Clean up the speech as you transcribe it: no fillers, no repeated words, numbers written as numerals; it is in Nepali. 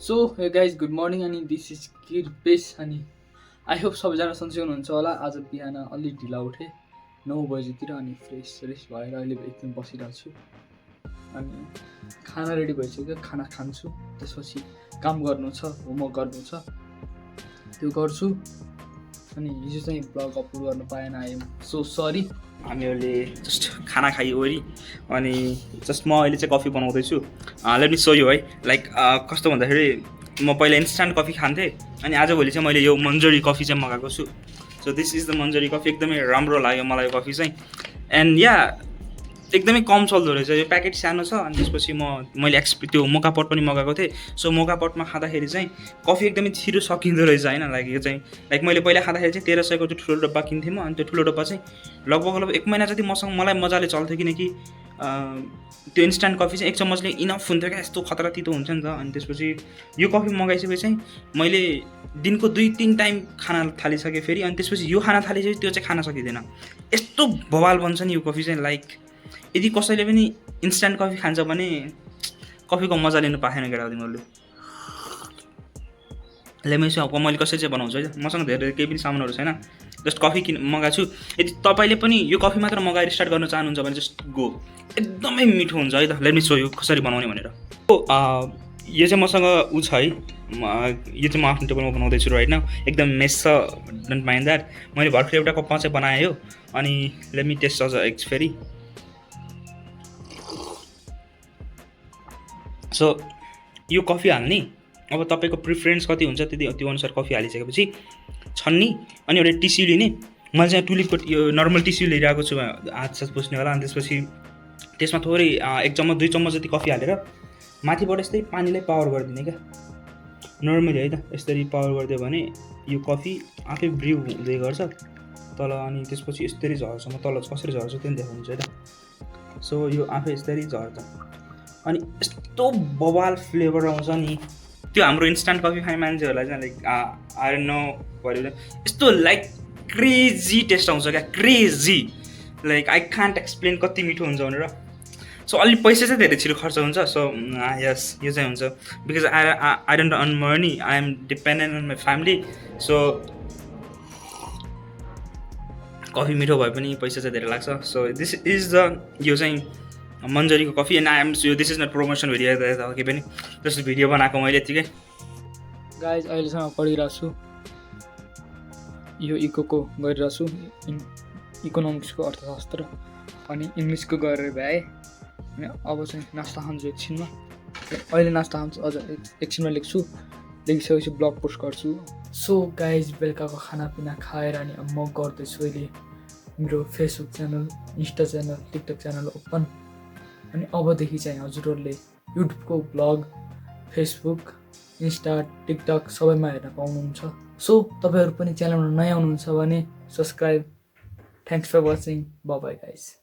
So hey guys good morning अनि दिस इज किरपेस अनि आई होप सबैजना सन्चै हुनुहुन्छ होला। आज बिहान अलिक ढिला उठेँ 9 बजीतिर अनि फ्रेस भएर अहिले एकदम बसिरहेको छु। अनि खाना रेडी भइसक्यो, खाना खान्छु, त्यसपछि काम गर्नु छ, होमवर्क गर्नु छ, त्यो गर्छु। अनि हिजो चाहिँ ब्लग अपलोड गर्न पाएन, आइ एम सो सरी। हामीहरूले जस्ट खाना खाइवरी अनि जस्ट म अहिले चाहिँ कफी बनाउँदैछु। लेट मी सो यु है, लाइक कस्तो भन्दाखेरि म पहिला इन्स्ट्यान्ट कफी खान्थेँ अनि आजभोलि चाहिँ मैले यो मन्जरी कफी चाहिँ मगाएको छु। So this is the Manjari coffee. एकदमै राम्रो लाग्यो मलाई यो कफी चाहिँ। एन्ड या एकदमै कम चल्दो रहेछ, यो प्याकेट सानो छ। अनि त्यसपछि मैले त्यो मोका पट पनि मगाएको थिएँ। सो मोका पटमा खाँदाखेरि चाहिँ कफी एकदमै छिटो सकिँदो रहेछ होइन। यो चाहिँ लाइक मैले पहिला खाँदाखेरि चाहिँ 1300 को त्यो ठुलो डब्बा किन्थेँ म। अनि त्यो ठुलो डब्बा चाहिँ लगभग 1 महिना जति मलाई मजाले चल्थ्यो, किनकि त्यो इन्स्ट्यान्ट कफी चाहिँ 1 चम्मचले इनफ हुन्थ्यो क्या, यस्तो खतरा तितो हुन्छ नि त। अनि त्यसपछि यो कफी मगाइसकेपछि चाहिँ मैले दिनको 2-3 टाइम खाना थालिसकेँ फेरि। अनि त्यसपछि यो खाना थालिसकेपछि त्यो चाहिँ खान सकिँदैन, यस्तो बवाल बन्छ नि यो कफी चाहिँ। लाइक यदि कसैले पनि इन्स्ट्यान्ट कफी खान्छ भने कफीको मजा लिनु पाएन केटा तिमीहरूले। लेमेसो अब मैले कसरी चाहिँ बनाउँछु है, मसँग धेरै केही पनि सामानहरू छैन, जस्ट कफी मगाएको छु। यदि तपाईँले पनि यो कफी मात्र मगाएर स्टार्ट गर्न चाहनुहुन्छ भने जस्ट गो, एकदमै मिठो हुन्छ है त। लेट मी सो यु कसरी बनाउने भनेर। यो चाहिँ मसँग ऊ छ है, यो चाहिँ म आफ्नो टेबलमा बनाउँदैछु राइट नाउ। एकदम मेस छ, डोन्ट माइन्ड द्याट। मैले भर्खर एउटा कपमा चाहिँ बनाएँ हो। अनि लेट मी टेस्ट अझ फेरि। सो यो कफी हाल्ने, अब तपाईँको प्रिफरेन्स कति हुन्छ त्यो अनुसार कफी हालिसकेपछि छन्नी अनि एउटा टिस्यु लिने। मैले चाहिँ टुलिपको यो नर्मल टिस्यु लिइरहेको छु, हात साथ पुस्ने होला। अनि त्यसपछि त्यसमा थोरै 1 चम्मच 2 चम्मच जति कफी हालेर माथिबाट यस्तै पानीलाई पावर गरिदिने क्या, नर्मली है त। यसरी पावर गरिदियो भने यो कफी आफै ब्रिउ हुँदै गर्छ तल। अनि त्यसपछि यसरी झर्छ, म तल कसरी झर्छ त्यो पनि देखाउँछु है त। सो यो आफै यसरी झर्छ अनि यस्तो बवाल फ्लेभर आउँछ नि। त्यो हाम्रो इन्स्ट्यान्ट कफी खाने मान्छेहरूलाई चाहिँ लाइक आई डोन्ट नो भरि यस्तो लाइक क्रेजी टेस्ट आउँछ क्या, crazy. Like I can't explain कति मिठो हुन्छ भनेर। सो अलिक पैसा चाहिँ धेरै छिटो खर्च हुन्छ। सो यस, यो चाहिँ हुन्छ because I don't earn money, I am dependent on my family. So coffee मिठो भए पनि पैसा चाहिँ धेरै लाग्छ। सो दिस इज द यो चाहिँ मन्जरीको कफी। And I am this is not promotion video केही पनि, जस्तो भिडियो बनाएको मैले यतिकै। गाइज अहिलेसम्म पढिरहेको छु, यो इकोको गरिरहेको छु, इकोनोमिक्सको अर्थशास्त्र, अनि इङ्ग्लिसको गरेर भ्याएँ। अनि अब चाहिँ नास्ता खान्छु एकछिनमा। अहिले नास्ता खान्छु, अझ एकछिनमा लेखिसकेपछि ब्लग पोस्ट गर्छु। सो गाइज बेलुकाको खानापिना खाएर अनि म गर्दैछु अहिले मेरो Facebook channel, Insta channel, TikTok channel open. अनि अबदेखि चाहिँ हजुरहरूले युट्युबको ब्लग, फेसबुक, इन्स्टा, टिकटक सबैमा हेर्न पाउनुहुन्छ। सो तपाईँहरू पनि च्यानलमा नयाँ हुनुहुन्छ भने subscribe. Thanks for watching, bye bye guys.